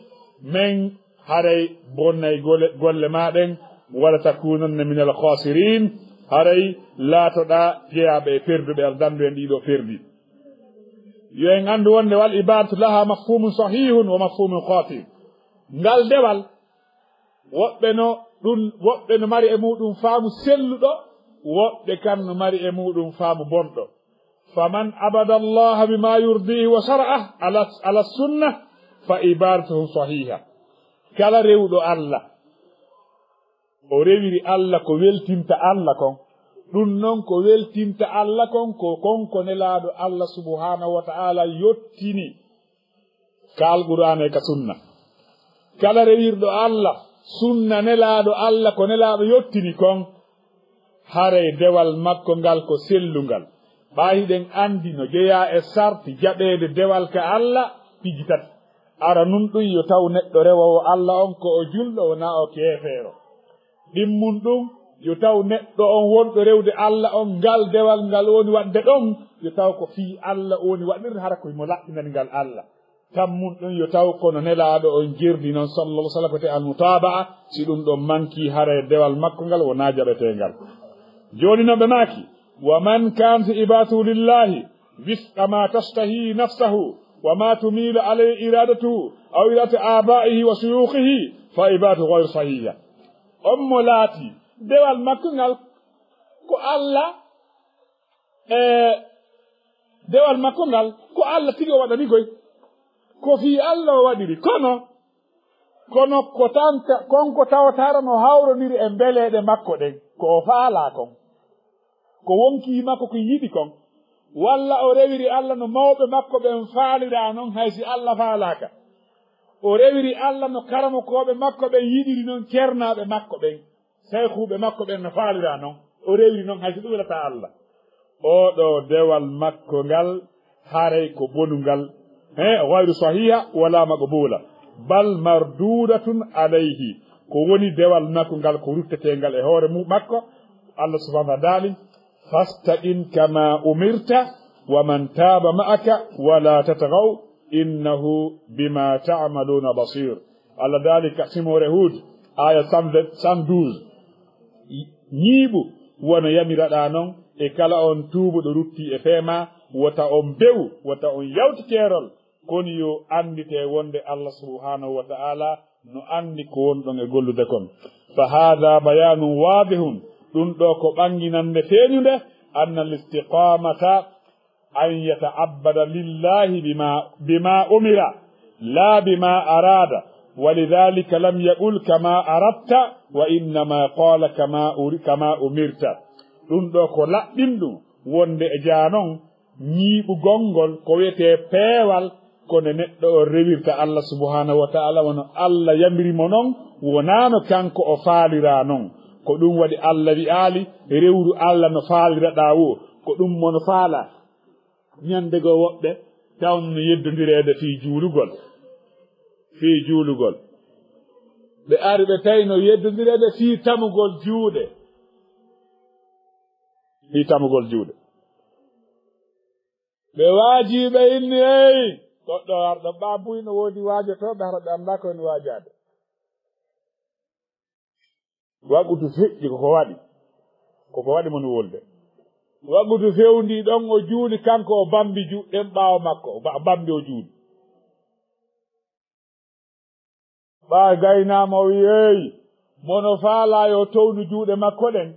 men haray bonnay gole-, golle maa ɗen, "wa la takunanna min al-khasirin", haray laatoɗaa jeyaaɓe e perduɓe. Al dandu en ɗiɗo perdi. Yo en anndu wonde wal ibadatu laha mafhumun sahihun wa mafhumun khati. Ngal dewal, woɓɓe no ɗum, woɓɓe no mari e muɗum faamu selluɗo, woɓɓe kan no mari e muɗum faamu bonɗo. Faman abada Allaha bima yurdihi wa shara'ah ala, ala sunna fa ibadatuhu sahiha. Kala rewuɗo Allah, o rewiri Allah ko weltinta Allah kon. Ɗum non ko weltinta Allah kon, ko kon ko nelaaɗo Allah subhanahu wa ta'ala yottini ka Alqur'aana e ka sunna. Kala rewirɗo Allah, sunna nelaaɗo Allah, ko nelaaɗo yottini kon, haray dewal makko ngal ko sellungal. Ɓay hiɗen anndi no jeyaa e sarti jaɓeede dewal ka Allah, piji tati. Ara nun ɗum yo taw neɗɗo rewoowo Allah on ko o julɗo, wonaa o keefeero. Ɗimmun ɗum, yo taw neɗɗo on wonɗo rewde Allah on, ngal dewal ngal woni waɗde ɗon, yo taw ko fii Allah woni waɗirde, hara ko himo laɓɓinani ngal Allah. Tammun ɗum, yo taw kono nelaaɗo on jerdi non, sallallahu alaihi wasallam, ko te al-mutaaba'a, si ɗum ɗon manki, haray dewal makko ngal wonaa jaɓeteengal. Jooni non ɓe maaki, "Wa man kanat ibadatuhu lillahi wifqa ma tashtahi nafsahu wa ma tumilu alayhi iradatuhu aw iradatu abaihi wa shuyukhihi fa ibadatu ghayru sahiha." On mo laati dewal makko ngal ko Allah, e dewal makko ngal ko Allah tigi o waɗani koy, ko fii Allah o waɗiri, kono, kono ko tan ka, kon ko tawataara no hawroniri e mbeleeɗe makko ɗen, ko o faalaa kon, ko wonkii makko ko yiɗi kon, walla o rewiri Allah no mawɓe makko ɓen faaliraa non, hay si Allah faalaaka. O rewiri Allah no karamokooɓe makko ɓen yiɗiri non, cernaaɓe makko ɓen, sayhuuɓe makko ɓen no faaliraa non. O rewiri non, hay si ɗum welataa Allah. Oo ɗoo dewal makko ngal, haray ko bonungal, he, ghayru sahiha wala maqbula, bal mardudatun alayhi. Ko woni dewal makko ngal, ko rutteteengal e hoore mu-, makko. Allah subhanahu wa ta'ala daali, "Fastaqim kama umirta wa man taba ma'aka wa la tatghaw innahu bima ta'maluna basir." Allah daali ka Simoore Huud, aya cent vingt, cent douze. Ñiiɓu wano yamiraɗaa non, e kala on tuubuɗo rutti e feema, wota on bewu, wota on yawti keerol, kono yo anndite wonde Allah subhanahu wa ta'ala no anndi ko wonɗon e gollude kon. Fa hadha bayanun wadihun, ɗum ɗo ko ɓanginande feeñunde, anna al-istiqamata an yata'abbada lillahi bima, bima umira, la bima arada, ولذلك لم يقل كما أردت، وإنما قال كما أر-، كما أمرت. Ɗum ɗo ko laɓɓinɗum, wonde e jaanon ñiiɓugol ngol ko wiyetee peewal, ko nde neɗɗo o rewirta Allah subhanahu wa ta'ala, wano Allah yamiri mo non, wonaano kanko o faaliraa non. Ko ɗum waɗi Allah wi'aali, "Rewru Allah no faaliraɗaa woo." Ko ɗum mo no faalaa. Ñande goo woɓɓe tawno no yeddondireede fii juulugol, fii juulugol. Ɓe ari ɓe tawi no yeddondireede fii tamugol juuɗe, fii tamugol juuɗe. Ɓe waajii ɓe inni, "Hey, goɗɗo arɗo ɓaa buy no woodi waajotooɓe, hara ɓe anndaa ko en waajaade." Waqutu feƴƴi ko ko waɗi, ko ko waɗi mo no wolde. Waqutu fewndii ɗon, o juuli kanko, o bambi juuɗe ɗen ɓaawo makko, o ba-, bambi o juuli. Ɓaa gaynaama o wi'i, "Hey, mono faalaa yo townu juuɗe makko ɗen,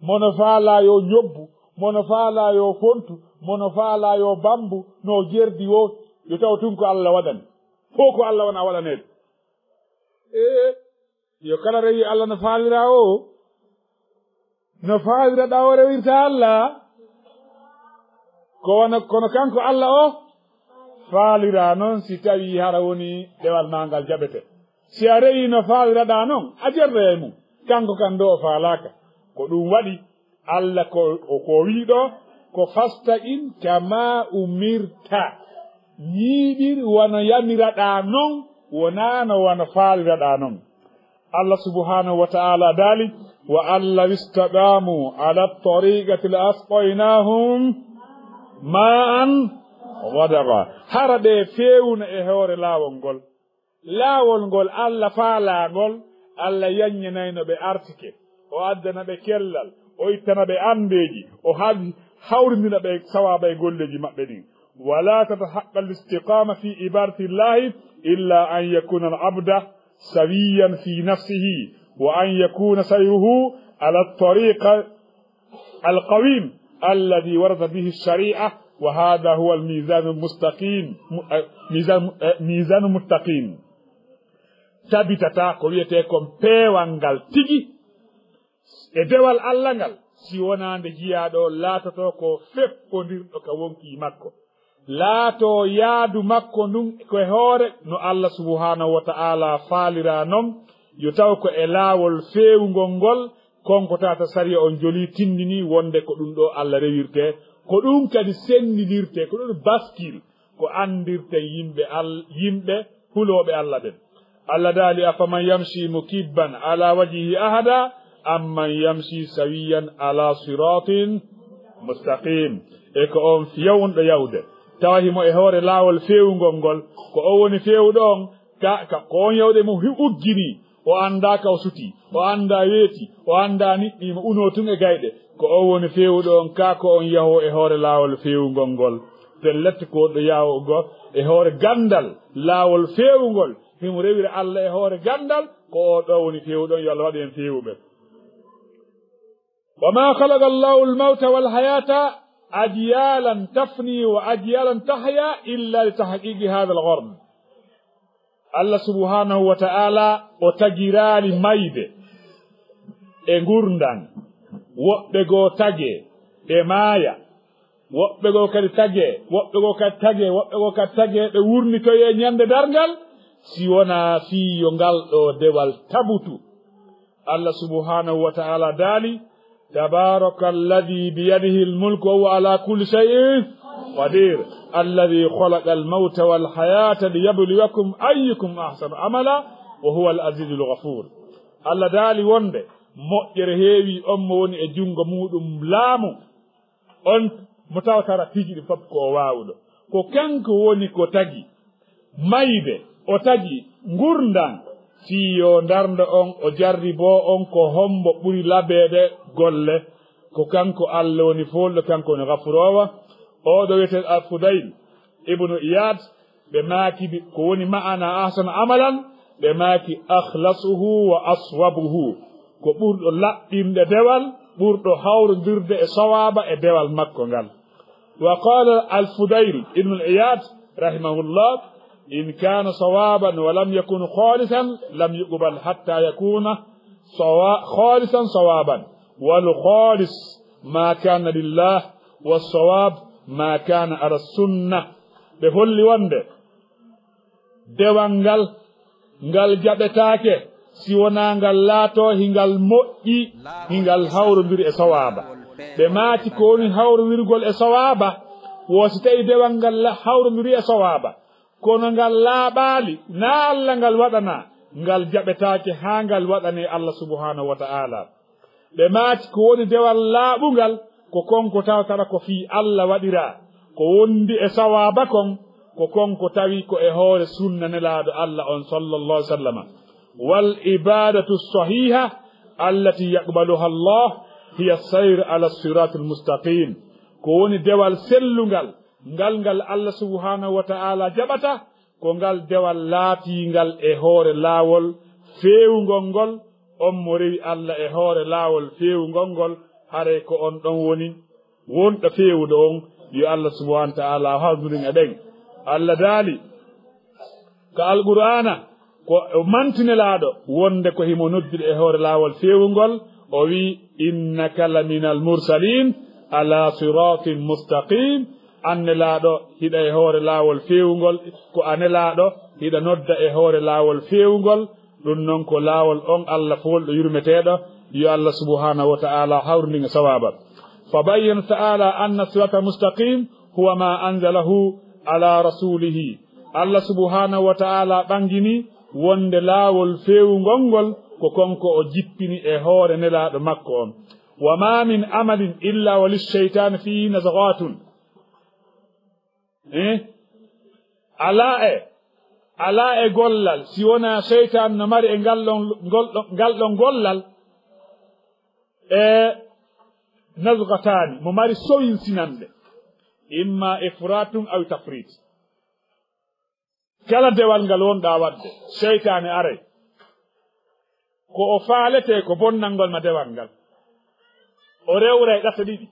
mono faalaa yo ñobbu, mono faalaa yo fontu, mono faalaa yo bambu, no jerdi woo, yo taw tun ko Allah waɗani. Fow ko Allah wona waɗaneede." Ee, yo kala rewi Allah no faaliraa o, no faaliraɗaa o rewirta Allah. Ko wano, kono kanko Allah o faaliraa non si tawii hara woni dewal maa ngal jaɓete. Si a rewii no faaliraɗaa non, a jerdoyay mum. Kanko kan ɗo o faalaaka. Ko ɗum waɗi Allah ko, ko, ko wi'i ɗo, ko fastaqim kama umirta. Ñiiɓir wano yamiraɗaa non, wonaano wano faaliraɗaa non. Allah subhanahu wa ta'ala daali, "Wa an law istaqamu ala tariqati la asqaynahum ma'an ghadaqa." Hara ɓe feewuna e hoore laawol ngol. Laawol ngol Allah faalaa ngol, Allah yanñanayno ɓe artike, o addana ɓe kellal, o ittana ɓe anndeeji, o haw-, hawrindina ɓe sawaaba e golleeji maɓɓe ɗin. Wala tatahaqqaqu al-istiqama fi ibadati llahi illa an yakuna al-abda sawiyan fi nafsihi wa an yakuna sayruhu ala at-tariq al-qawim alladhi warada bihi ash-shari'a, wa hadha huwa al-mizan al-mustaqim, mu-, eh, mizan, eh, mizan al-muttaqin. Tabitata ko wiyetee kon peewal ngal tigi e dewal Allah ngal, si wonaa nde jiyaaɗo laatotoo ko feppondirɗo ka wonkii makko. Laatoo yaadu makko ndun ko e hoore no Allah subhanahu wa ta'ala faaliraa non, yo taw ko e laawol feewungol ngol, kon ko tata sariya on jolii tindinii wonde ko ɗum ɗo Allah rewirtee, ko ɗum kadi senndindirtee, ko ɗum baskil, ko anndirten yimɓe Al-, yimɓe hulooɓe Allah ɓen. Allah daali, "Afaman yamshi mukibban ala wajhihi ahda amman yamshi sawiyan ala siratin mustaqim." E ko on yawunɗo yawde, tawa himo e hoore laawol feewungol ngol, ko o woni feewuɗo on, ka, ka, ko on yawde mo hi-, uggini, o anndaa ka o sutii, o anndaa weeti, o anndaa niɓɓii, mo unoo tun e gayɗe, ko o woni feewuɗo on, ka ko on yahoo e hoore laawol feewungol ngol. Pellet ko wonɗo yahoo e hoore ganndal, laawol feewungol, himo rewira Allah e hoore ganndal, ko o ɗo woni feewuɗo on, yo Allah waɗu en feewuɓe. وما خلق الله الموت والحياة أجيالا تفني وأجيالا تحيا إلا لتحقيق هذا الغرض. Allah subhanahu wa ta'ala o tagiraali mayde e ngurndan. Woɓɓe goo tagee, ɓe maaya. Woɓɓe goo kadi tagee, woɓɓe goo kadi tagee, woɓɓe goo kadi tagee, ɓe wurnitoyee ñande darngal, si wonaa fii yo ngal ɗoo dewal tabutu. Allah subhanahu wa ta'ala daali, "Tabaraka alladhi biyadihi almulku wa huwa ala kulli shay'in qadir, alladhi khalaqa almawta wal hayata liyabluwakum ayyukum ahsanu amala, wa huwa al-azizul ghafur." Allah daali wonde moƴƴere heewi on mo woni e junngo muuɗum laamu, on mo tawtara tigi ɗum fof ko o waawuɗo. Ko kanko woni ko tagi mayde, o tagi ngurndan, fii yo ndarndo on, o jarriboo on ko hombo ɓuri labeede golle. Ko kanko Allah woni foolɗo, kanko woni gafuroowo. Oo ɗo wiyetee Al-Fudayl ibnu Iyad, ɓe maaki bi-, ko woni ma'ana ahsana amalan, ɓe maaki akhlasuhu wa aswabuhu, ko ɓurɗo laɓɓinde dewal, ɓurɗo hawrondirde e sawaaba e dewal makko ngal. Wa qala Al-Fudayl ibn Al-Iyad rahimahullah, إن كان صوابا ولم يكن خالصا لم يقبل حتى يكون صوا-، خالصا صوابا. والخالص ما كان لله، والصواب ما كان على السنة. Ɓe holli wonde dewal ngal, ngal jaɓetaake si wonaa ngal laatoo hingal moƴƴi, hingal hawrondiri e sawaaba. Ɓe maaki ko woni hawrowirgol e sawaaba, wo si tawi dewal ngal la-, hawrondiri e sawaaba, kono ngal laaɓaali, naa Alla ngal waɗanaa, ngal jaɓetaake haa ngal waɗanee Alla subhaanahu wa ta'ala. Ɓe maaki ko woni dewal laaɓungal, ko kon ko tawtata ko fii Alla waɗiraa, ko wondi e sawaaba kon, ko kon ko tawi ko e hoore sunna Nelaaɗo Alla on sallallahu alaihi wasallam. والعبادة الصحيحة التي يقبلها الله هي السير على الصراط المستقيم. Ko woni dewal sellungal, ngal ngal Alla subhaanahu wa ta'ala jaɓata, ko ngal dewal laatiingal e hoore laawol feewungol ngol, on mo rewi Alla e hoore laawol feewungol ngol, haray ko on ɗon woni wonɗo feewuɗo on, yo Alla subhaanahu wa ta'ala hawrundin e ɗen. Alla daali ka Alqur'aana, ko o manti Nelaaɗo wonde ko himo noddude e hoore laawol feewungol, o wi'i, "Innaka laminal mursalin ala siratin mustaqim." An Nelaaɗo, hiɗa e hoore laawol feewungol, ko a Nelaaɗo, hiɗa nodda e hoore laawol feewungol, ɗum non ko laawol on Alla foolɗo yurmeteeɗo, yo Alla subhaanahu wa ta'ala hawrundin e sawaaba. فبين تعالى أن الصراط المستقيم هو ما أنزله على رسوله. Alla subhaanahu wa ta'ala ɓangini wonde laawol feewungol ngol ko kon ko o jippini e hoore Nelaaɗo makko on. وما من عمل إلا وللشيطان فيه نزغات. Eh? Alaa e, alaa e gollal, si wonaa seytaan no mari e ngal ɗon, ngol ɗon, ngal ɗon gollal, e nazgataani, mo mari sowinsinande, imma ifratun aw tafrit. Kala dewal ngal wonɗaa waɗde, seytaane aray. Ko o faaletee ko bonnangol ma dewal ngal. O rewray ɗate ɗiɗi.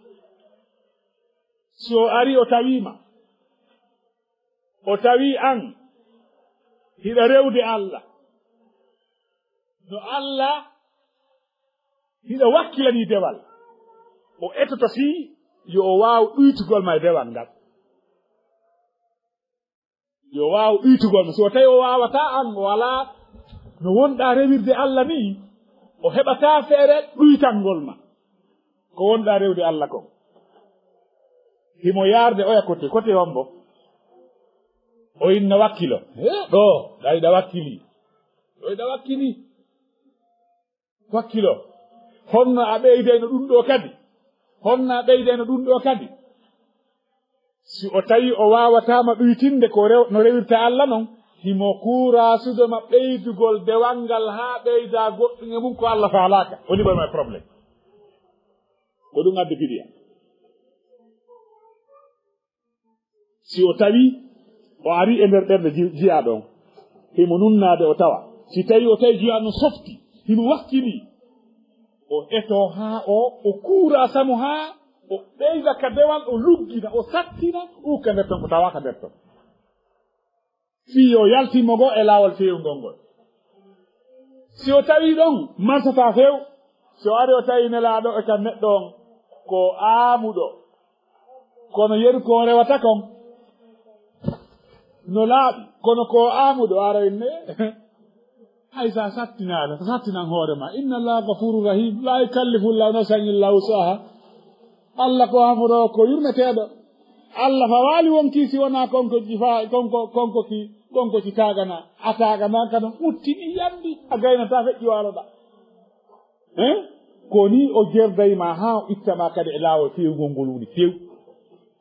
Si o ari o tawii ma, o tawii an hiɗa rewde Alla, no Alla hiɗa wakkilanii dewal, o etoto fii yo o waaw ɗuytugol ma e dewal ngal. Yo waaw ɗuytugol mo. Si o tawi o waawataa an, o alaa no wonɗaa rewirde Alla nii, o heɓataa feere ɗuytangol ma ko wonɗaa rewde Alla kon. Himo yaarde oya kote, kote hombo? O inna wakkilo. He, ɗo, ɗa hiɗa wakkili. Ɗo hiɗa wakkili. Wakkilo. Honno a ɓeydayno ɗum ɗo kadi? Honno a ɓeydayno ɗum ɗo kadi? Si o tawi o waawataa ma ɗuytinde ko rew-, no rewirta Alla non, himo kuuraasude ma ɓeydugol dewal ngal haa ɓeyda goɗɗum e mum ko Alla faalaaka. O liɓa ma e problème. Ko ɗum addi bidiya. Si o tawi o ari e nder ɓernde ji-, jiyaaɗo on, himo nunnaade o tawa. Si tawi o tawi jiyaaɗo no softi, himo wakkili, o eto haa o, o kuura samu haa o ɓeyda ka dewal, o luggina, o sattina, ukka nder ton, ko tawaaka nder ton. Fii yo yaltin mo goo e laawol feewungol ngol. Si o tawi ɗon, marsataa few. Si o ari o tawi Nelaaɗo e kan neɗɗo on, ko aamuɗo. Kono yeru ko o rewata kon no laaɓi, kono ko o aamuɗo ara inne. Hay sa sattinaade, sa sattinan hoore ma. Inna Allaha gafurur rahim, la yukallifu Allahu nafsan illa wusaha. Alla ko hafuro ko yurmeteeɗo. Alla fawaali wonki si wonaa konko jifa, konko, konko ki, konko ki taagana. A taagana kano uttini yandi, a gaynata feƴƴi waaloɗa. Eh? Ko ni o jerday ma haa o itta ma kadi e laawol feewngol ngol woni few.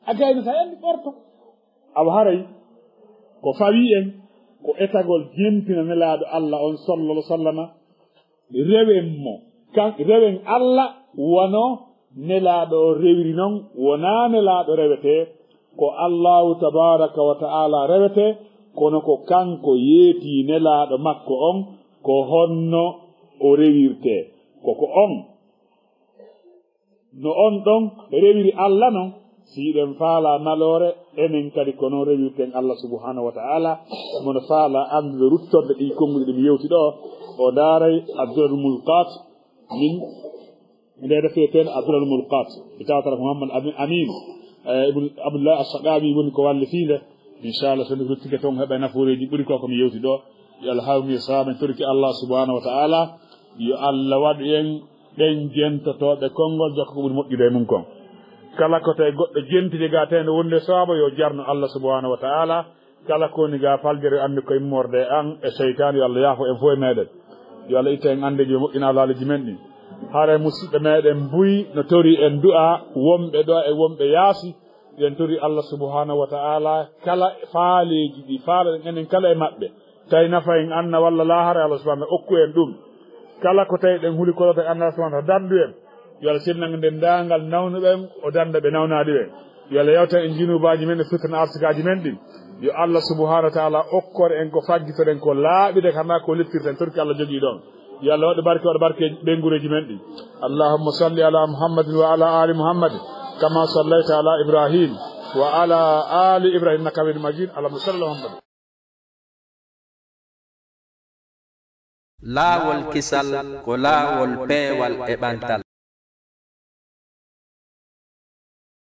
A gaynata yandi ɓorto. Awa haray ko fawii en ko etagol jempina Nelaaɗo Alla on sallallahu alaihi wasallama, rewen mo, kan, rewen Alla wano Nelaaɗo o rewiri non, wonaa Nelaaɗo rewetee, ko Allaahu tabaaraka wa ta'aala rewetee, kono ko kanko yeetii Nelaaɗo makko on, ko honno o rewirtee. Ko ko on, no on ɗon rewiri Alla non, Si hiɗen faala naloore, enen kadi ko noon rewirten Allah subhanahu wa ta'ala. Mono faala anndude ruttorde ɗi konnguɗi ɗi mi yewti ɗo, o ndaaray Abdul Mulqat min nde defeeten Abdul Mulqat. Mi tawata ko Muhammad Amin, Amin, eh, Ibn Abdullah As-Saqawi woni ko wallitiinde. Inchallah, so nde ruttike toon heɓa nafooreeji ɓuri ko ko mi yewti ɗo. Yo Allah hawmi e saama en toriki Allah subhanahu wa ta'ala. Yo Allah waɗu en ɓen jentotooɓe konngol jokka ko ɓuri moƴƴude e mum kon. Kala ko tawi goɗɗo jentide ga tawde wonde sawaaba yo jarno Allah subhanahu wa ta'ala. Kala ko woni ga faljere anndi ko immorde e an e seytaane yo Allah yaafo en fof e meɗen. Yo Allah itta en anndeeji ɓe moƴƴina alaaleeji men ɗin. Hara musidɓe meɗen buy no tori en du'a wonɓe ɗo e wonɓe yaasi. Yen tori Allah subhanahu wa ta'ala kala faaleeji ɗi faalaɗen enen kala e maɓɓe. Tawi nafa en anna walla laahara Allah subhanahu wa ta'ala okku en ɗum. Kala ko tawi ɗen huli koloto anna Allah subhanahu wa ta'ala dandu en. Yo Allah sirnan dendaangal nawnuɓen o danda ɓe nawnaɗi ɓen. Yo Allah yawtan en junubaaji men e firtan arsikaaji men ɗin. Yo Allah subhanahu wa ta'ala okkor en ko faggitoɗen ko laaɓi de kama ko liftirten torki Allah jogii ɗon. Yo Allah waɗu barke, waɗu barke ɓe ngureeji men ɗi. Allahumma salli ala Muhammadin wa ala ali Muhammad kama sallaita ala Ibrahim wa ala ali Ibrahim innaka Hamidum Majid. Allahumma salli ala Muhammad. Laawol kisal ko laawol peewal e ɓantal.